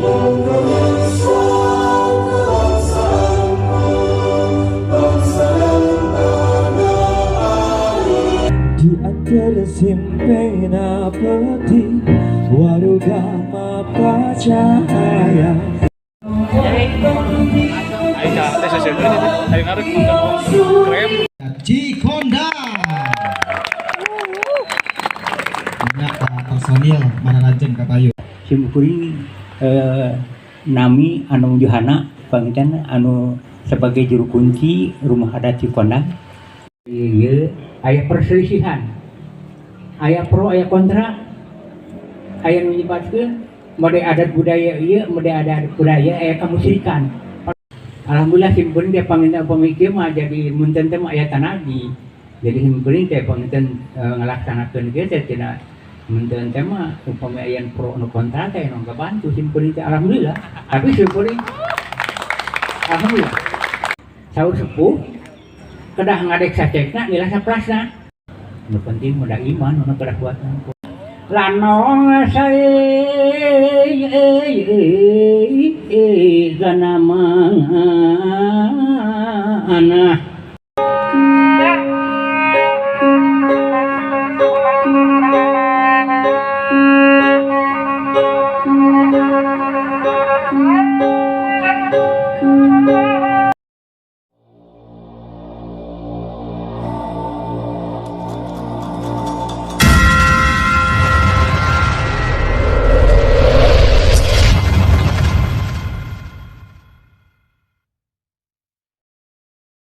Indonesia kebangsaanku, bangsa dan tanah air. Di antara simpena peti waruga mapa cahaya. Ayo jalan teh seseuteuh itu. Ayo ngarek krem. Cikonda. Banyak personil Manarajen Katayu. Simkuring nami anu Johana panginten anu sebagai juru kunci rumah adat Cikondang. Ieu aya perselisihan, aya pro aya kontra, aya nu nyebatkeun mode adat budaya ieu, mode adat budaya aya kamusyrikan. Alhamdulillah simkuring teh panginten upami kieu mah jadi munten teh mah aya tanagi. Jadi simkuring teh panginten ngalaksanakeun kieu teh tina munten teh mah upami aya pro nu kontra teh nu ngabantu simkuring teh, alhamdulillah. Tapi simkuring alhamdulillah. Saur sepuh kedah ngadek sacekna ngilah saplasna. Nu penting muda iman nu kedah kuat. Lanong sae gana mana.